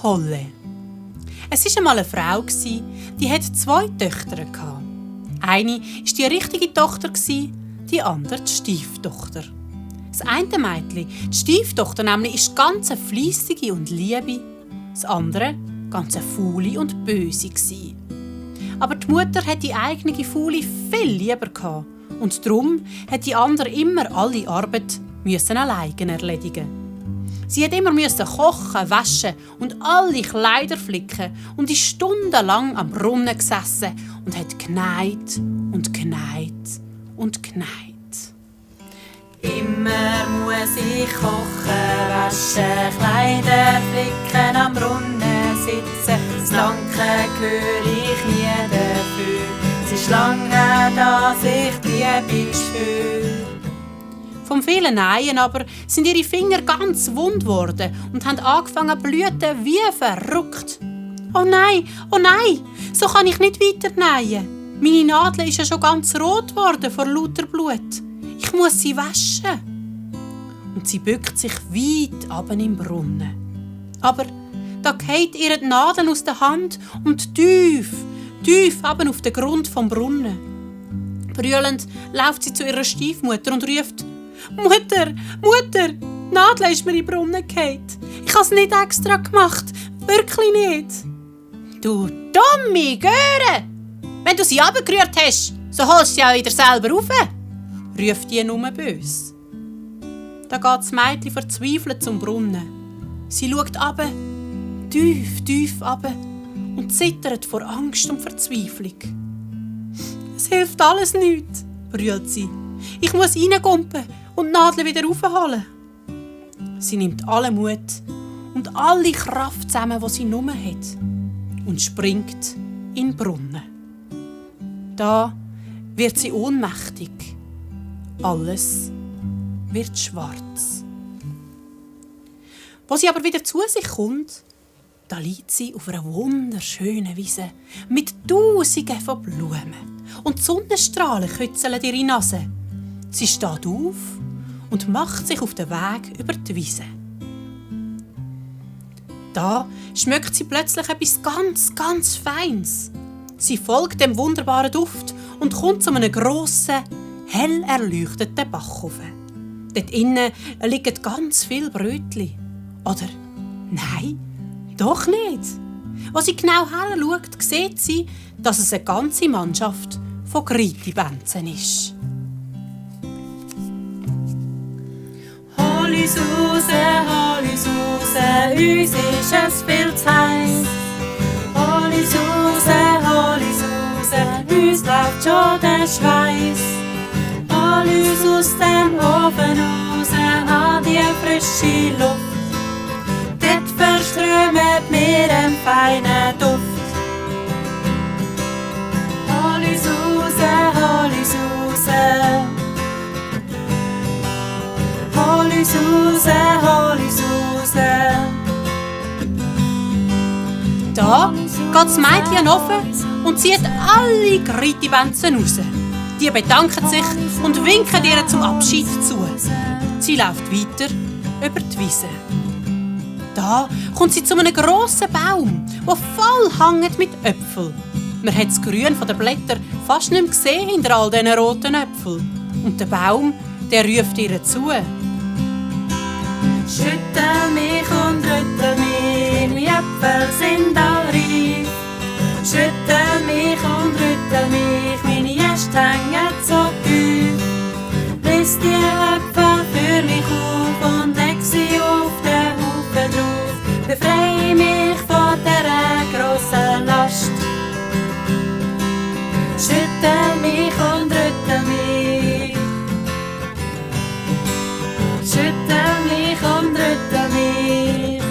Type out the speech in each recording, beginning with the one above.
Holle. Es war einmal eine Frau, die hatte 2 Töchter. Eine war die richtige Tochter, die andere die Stieftochter. Das eine Mädchen, die Stieftochter nämlich, ist ganz eine fleissige und liebe, das andere ganz eine faule und böse. Aber die Mutter hat die eigene Faule viel lieber gehabt. Und darum hat die andere immer alle Arbeit alleine erledigen. Sie musste immer kochen, waschen und alle Kleider flicken und ist stundenlang am Brunnen gesessen und hat genäht und genäht und genäht. Immer muss ich kochen, waschen, Kleider flicken, am Brunnen sitzen. Das Danke höre ich nie dafür. Es ist lange, dass ich die Liebe spüre. Vom vielen Nähen aber sind ihre Finger ganz wund geworden und haben angefangen zu blüten wie verrückt. Oh nein, so kann ich nicht weiter nähen. Meine Nadel ist ja schon ganz rot geworden vor lauter Blut. Ich muss sie waschen. Und sie bückt sich weit runter im Brunnen. Aber da geht ihr die Nadel aus der Hand und tief runter auf den Grund vom Brunnen. Brüllend läuft sie zu ihrer Stiefmutter und ruft: Mutter, die Nadel ist mir in den Brunnen gefallen. Ich habe es nicht extra gemacht. Wirklich nicht. Du dumme Göre! Wenn du sie runtergerührt hast, so holst du sie auch wieder selber rauf, ruft die nur böse. Da geht das Mädchen verzweifelt zum Brunnen. Sie schaut runter, tief runter und zittert vor Angst und Verzweiflung. Es hilft alles nichts, brüllt sie. Ich muss reingumpen und die Nadel wieder raufholen. Sie nimmt allen Mut und alle Kraft zusammen, die sie nur hat, und springt in den Brunnen. Da wird sie ohnmächtig. Alles wird schwarz. Als sie aber wieder zu sich kommt, da liegt sie auf einer wunderschönen Wiese mit Tausenden von Blumen. Und die Sonnenstrahlen kützeln ihre Nase. Sie steht auf und macht sich auf den Weg über die Wiese. Da schmeckt sie plötzlich etwas ganz, ganz Feines. Sie folgt dem wunderbaren Duft und kommt zu einem grossen, hell erleuchteten Backofen. Dort innen liegen ganz viele Brötchen. Oder nein, doch nicht. Als sie genau hinschaut, sieht sie, dass es eine ganze Mannschaft von Griti-Bänzen ist. Hol uns raus, uns ist es viel zu heiß. Hol uns raus, uns läuft schon der Schweiß. Hol uns aus dem Ofen raus, an die frische Luft. Dort verströmt mir ein feiner Duft. Hol uns raus, hol uns raus. Da geht das Mädchen offen und zieht alle Griti-Bänzen raus. Die bedanken sich und winken ihr zum Abschied zu. Sie läuft weiter über die Wiese. Da kommt sie zu einem grossen Baum, der voll hängt mit Äpfeln. Man hat das Grün der Blätter fast nicht mehr gesehen hinter all diesen roten Äpfeln. Und der Baum, der ruft ihr zu. Schüttel mich und rüttel mich, meine Äpfel sind all reif. Schüttel mich und rüttel mich, meine Äste hängen so tief. Riss die Äpfel für mich auf und leg sie auf den Haufen drauf. Befrei mich von dieser grossen Last. Schüttel mich und rüttel mich. Schüttel mich und rüttel mich.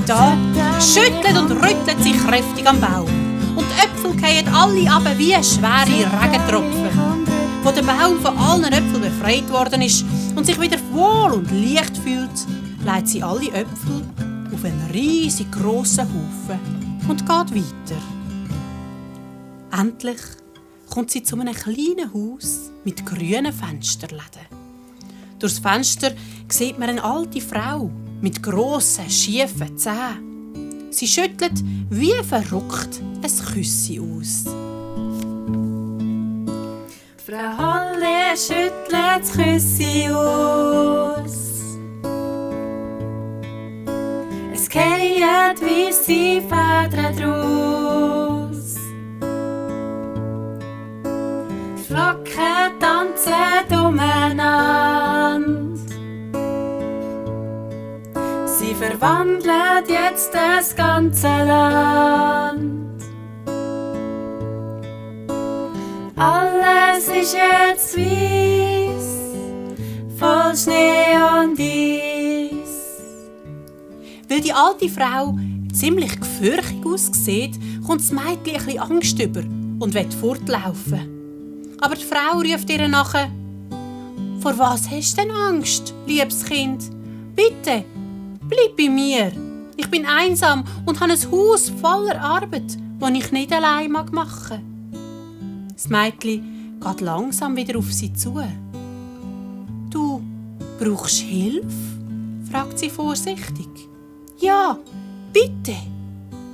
Da schüttelt und rüttelt sich kräftig am Baum. Und die Äpfel fallen alle runter wie schwere Regentropfen. Wo der Baum von allen Äpfeln befreit worden ist und sich wieder wohl und leicht fühlt, legt sie alle Äpfel auf einen riesig grossen Haufen und geht weiter. Endlich kommt sie zu einem kleinen Haus mit grünen Fensterläden. Durchs Fenster sieht man eine alte Frau, mit grossen, schiefen Zähnen. Sie schüttelt wie verrückt ein Küssi aus. Frau Holle schüttelt das Küssi aus. Es fallen weisse Fäden draus. Die Flocken tanzen umeinander. Sie verwandelt jetzt das ganze Land. Alles ist jetzt weiss, voll Schnee und Eis. Weil die alte Frau ziemlich gefürchtig aussieht, kommt das Mädchen ein bisschen Angst über und will fortlaufen. Aber die Frau ruft ihr nachher: «Vor was hast du denn Angst, liebes Kind? Bitte, bleib bei mir. Ich bin einsam und habe ein Haus voller Arbeit, das ich nicht allein machen mag.» Das Mädchen geht langsam wieder auf sie zu. «Du brauchst Hilfe?» fragt sie vorsichtig. «Ja, bitte»,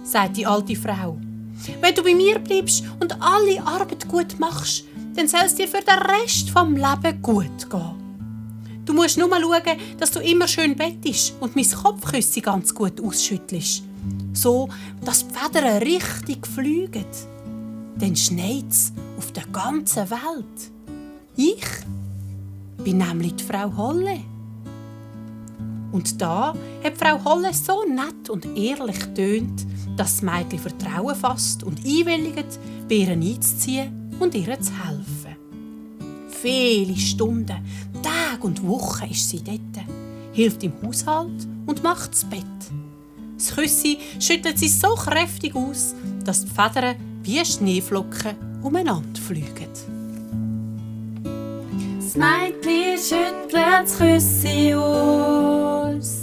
sagt die alte Frau. «Wenn du bei mir bleibst und alle Arbeit gut machst, dann soll es dir für den Rest vom Leben gut gehen. Du musst nur schauen, dass du immer schön bettest und mein Kopfküssi ganz gut ausschüttelst, so dass die Federn richtig fliegen. Dann schneit es auf der ganzen Welt. Ich bin nämlich die Frau Holle.» Und da hat Frau Holle so nett und ehrlich getönt, dass das Mädchen Vertrauen fasst und einwilligt, bei ihr einzuziehen und ihr zu helfen. Viele Stunden, Tage und Wochen ist sie dort, hilft im Haushalt und macht das Bett. Das Küssi schüttelt sie so kräftig aus, dass die Federn wie Schneeflocken umeinander fliegen. Das Mädchen schüttelt das Küssi aus.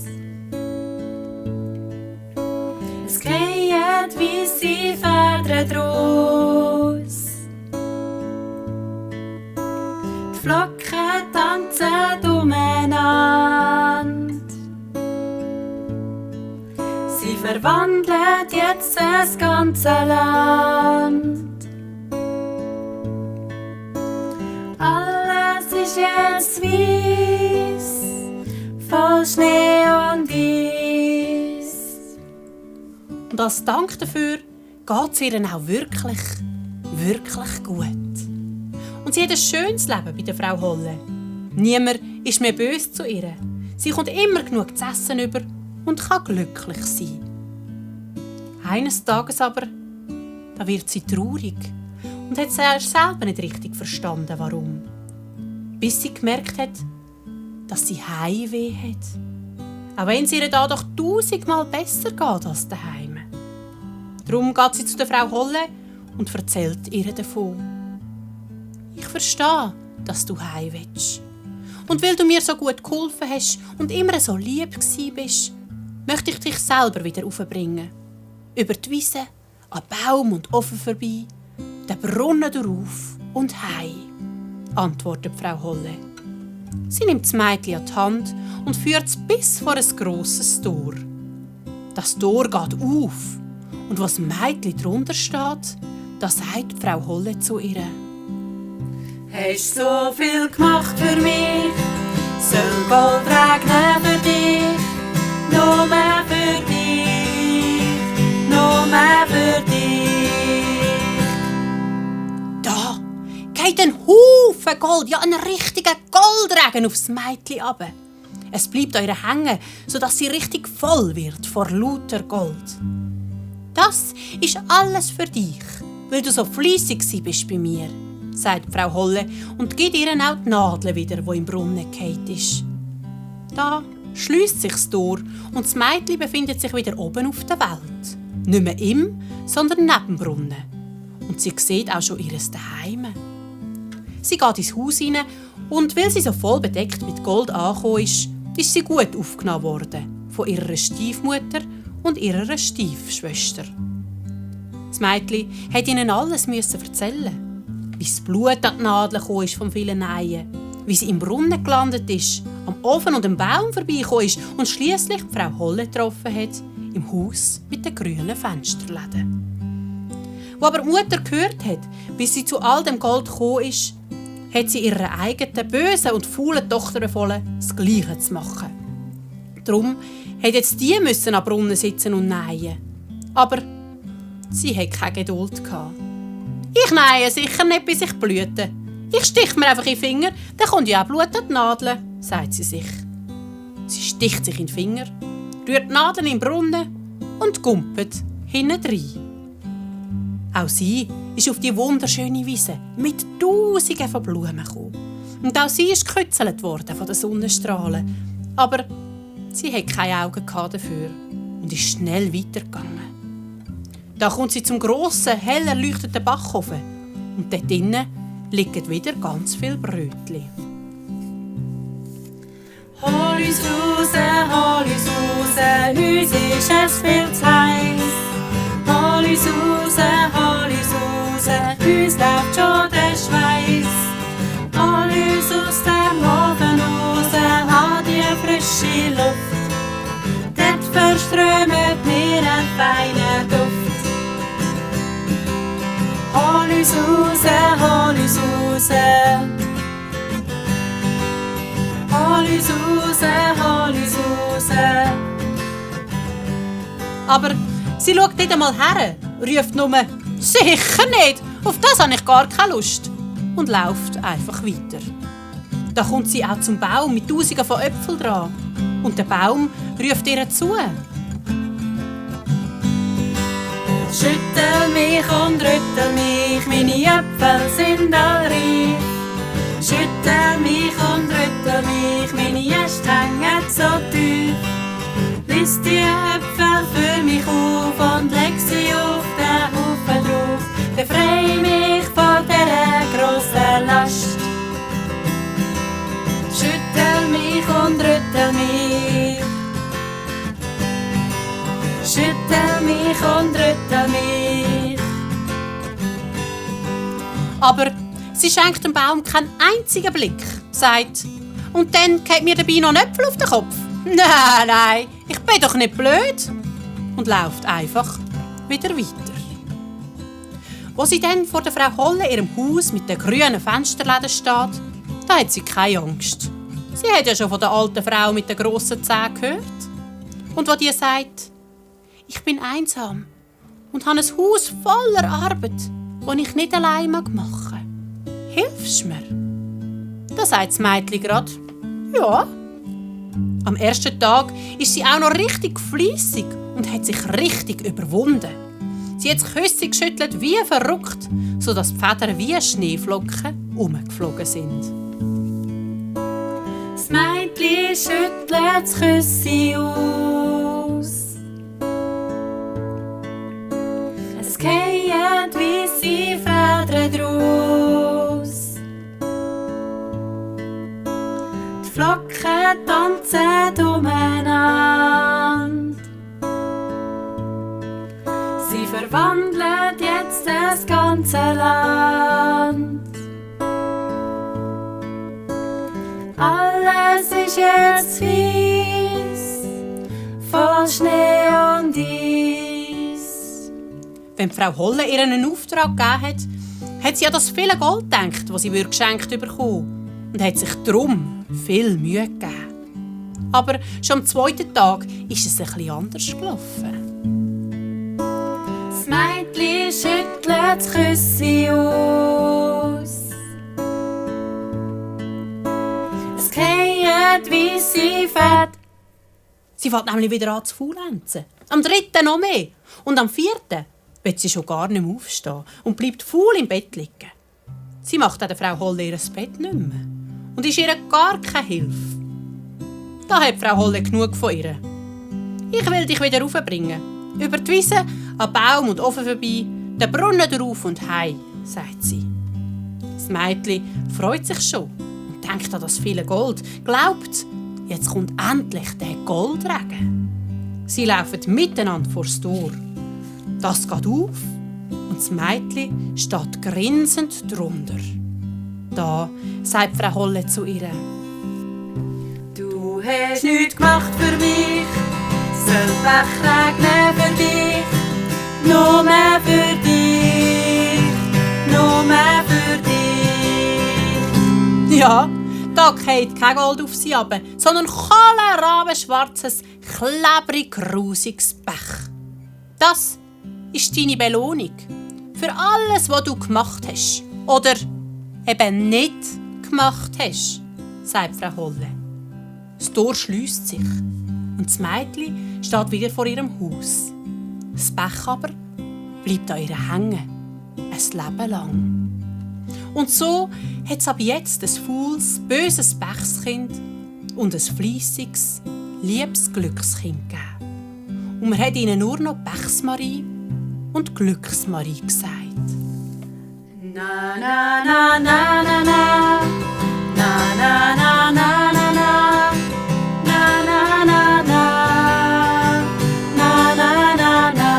Es fallen weisse Fäden draus. Die Flocken tanzen umeinander. Sie verwandelt jetzt das ganze Land. Alles ist jetzt weiss, voll Schnee und Eis. Und als Dank dafür geht es ihr auch wirklich, wirklich gut. Und sie hat ein schönes Leben bei der Frau Holle. Niemand ist mehr böse zu ihr. Sie kommt immer genug zu essen über und kann glücklich sein. Eines Tages aber, da wird sie traurig und hat selber nicht richtig verstanden, warum. Bis sie gemerkt hat, dass sie Heimweh hat. Auch wenn es ihr da doch 1000-mal besser geht als daheim. Darum geht sie zu der Frau Holle und erzählt ihr davon. «Ich verstehe, dass du heim willst. Und weil du mir so gut geholfen hast und immer so lieb gsi bist, möchte ich dich selber wieder aufbringen. Über die Wiese, an Baum und Ofen vorbei, den Brunnen darauf und heim», antwortet Frau Holle. Sie nimmt das Mädchen an die Hand und führt es bis vor ein grosses Tor. Das Tor geht auf und was das Mädchen drunter steht, da sagt Frau Holle zu ihr: «Hast so viel gemacht für mich, soll Gold regnen für dich, noch mehr für dich, noch mehr für dich.» Da geht ein Haufen Gold, ja ein richtiger Goldregen aufs Mädchen runter. Es bleibt an ihr hängen, sodass sie richtig voll wird vor lauter Gold. «Das ist alles für dich, weil du so fleissig bist bei mir», sagt Frau Holle und gibt ihr auch die Nadel wieder, die im Brunnen gefallen ist. Da schliesst sich das Tor und das Mädchen befindet sich wieder oben auf der Welt. Nicht mehr im, sondern neben dem Brunnen. Und sie sieht auch schon ihr Zuhause. Sie geht ins Haus hinein und weil sie so voll bedeckt mit Gold angekommen ist sie gut aufgenommen worden von ihrer Stiefmutter und ihrer Stiefschwester. Das Mädchen musste ihnen alles erzählen. Wie das Blut an die Nadel kam vom vielen Nähen, wie sie im Brunnen gelandet ist, am Ofen und dem Baum vorbeigekommen ist und schliesslich Frau Holle getroffen hat, im Haus mit den grünen Fensterläden. Wo aber die Mutter gehört hat, wie sie zu all dem Gold gekommen ist, hat sie ihrer eigenen bösen und faulen Tochter befohlen, das Gleiche zu machen. Darum hat jetzt die müssen am Brunnen sitzen und nähen. Aber sie hat keine Geduld gehabt. Ich nähe sicher nicht, bis ich blüte. Ich stich mir einfach in den Finger, dann kommt ja auch Blut an die Nadel, sagt sie sich. Sie sticht sich in den Finger, rührt die Nadel in den Brunnen und gumpet hintendrein. Auch sie ist auf die wunderschöne Wiese mit Tausenden von Blumen gekommen. Und auch sie ist gekützelt worden von den Sonnenstrahlen. Aber sie hatte keine Augen dafür und ist schnell weitergegangen. Da kommt sie zum grossen, hell erleuchteten Backofen. Und dort drinnen liegen wieder ganz viele Brötchen. Hol uns raus, uns ist es viel zu heiß. Hol uns raus, uns läuft schon der Schweiß. Hol uns aus dem Ofen raus, an die frische Luft. Dort verströmt mir ein feiner Duft. Hol uns raus, hol uns raus. Hol uns raus. Aber sie schaut nicht einmal her, ruft nur «Sicher nicht, auf das habe ich gar keine Lust» und läuft einfach weiter. Da kommt sie auch zum Baum mit Tausenden von Äpfeln dran. Und der Baum ruft ihr zu. Schüttel mich und rüttel mich, meine Äpfel sind all reif. Schüttel mich und rüttel mich, meine Äste hängen so tief. Lies die Äpfel für mich auf und leg sie auf den Haufen drauf. Befrei mich von dieser grossen Last. Schüttel mich und rüttel mich. Schüttel mich und rüttel mich. Aber sie schenkt dem Baum keinen einzigen Blick, sagt, und dann geht mir dabei noch ein Äpfel auf den Kopf. Nein, ich bin doch nicht blöd. Und läuft einfach wieder weiter. Wo sie dann vor der Frau Holle ihrem Haus mit den grünen Fensterläden steht, da hat sie keine Angst. Sie hat ja schon von der alten Frau mit den grossen Zähnen gehört. Und wo die sagt, ich bin einsam und habe ein Haus voller Arbeit, das ich nicht allein machen mag. Hilfst mir? Da sagt das Mädchen gerade, ja. Am ersten Tag ist sie auch noch richtig fleissig und hat sich richtig überwunden. Sie hat das Küsschen geschüttelt wie verrückt, sodass die Federn wie Schneeflocken umgeflogen sind. Das Mädchen schüttelt das Küsschen aus. Es fallen weisse Federn draus. Die Flocken tanzen umeinander. Sie verwandeln jetzt das ganze Land. Alles ist jetzt weiss, voll Schnee und Eis. Wenn die Frau Holle ihr einen Auftrag gegeben hat sie an das viele Gold gedacht, das sie geschenkt bekommen und hat sich darum viel Mühe gegeben. Aber schon am zweiten Tag ist es etwas anders gelaufen. Das Mädchen schüttelt das Küsschen aus. Es fallen weisse Federn. Sie fängt nämlich wieder an zu faulenzen. Am dritten noch mehr. Und am vierten will sie schon gar nicht mehr aufstehen und bleibt faul im Bett liegen. Sie macht auch der Frau Holle ihr Bett nicht mehr und ist ihr gar keine Hilfe. Da hat Frau Holle genug von ihr. Ich will dich wieder raufbringen. Über die Wiese, an Baum und Ofen vorbei, den Brunnen drauf und heim, sagt sie. Das Mädchen freut sich schon und denkt an das viele Gold. Glaubt, jetzt kommt endlich der Goldregen. Sie laufen miteinander vors Tor. Das geht auf und das Mädchen steht grinsend drunter. Da sagt Frau Holle zu ihr: Du hast nichts gemacht für mich, soll Pech regnen für dich, nur mehr für dich, nur mehr für dich. Ja, da geht kein Gold auf sie runter, sondern kohlrabenschwarzes, klebrig grusiges Pech. Das ist deine Belohnung für alles, was du gemacht hast. Oder eben nicht gemacht hast, sagt Frau Holle. Das Tor schliesst sich und das Mädchen steht wieder vor ihrem Haus. Das Pech aber bleibt an ihr hängen, ein Leben lang. Und so hat es ab jetzt ein faules, böses Pechskind und ein fleissiges, liebes Glückskind gegeben. Und man hat ihnen nur noch Pechsmarie und Glücksmarie gesagt. Na na na na na na, na na na na na na, na na na na, na na na na.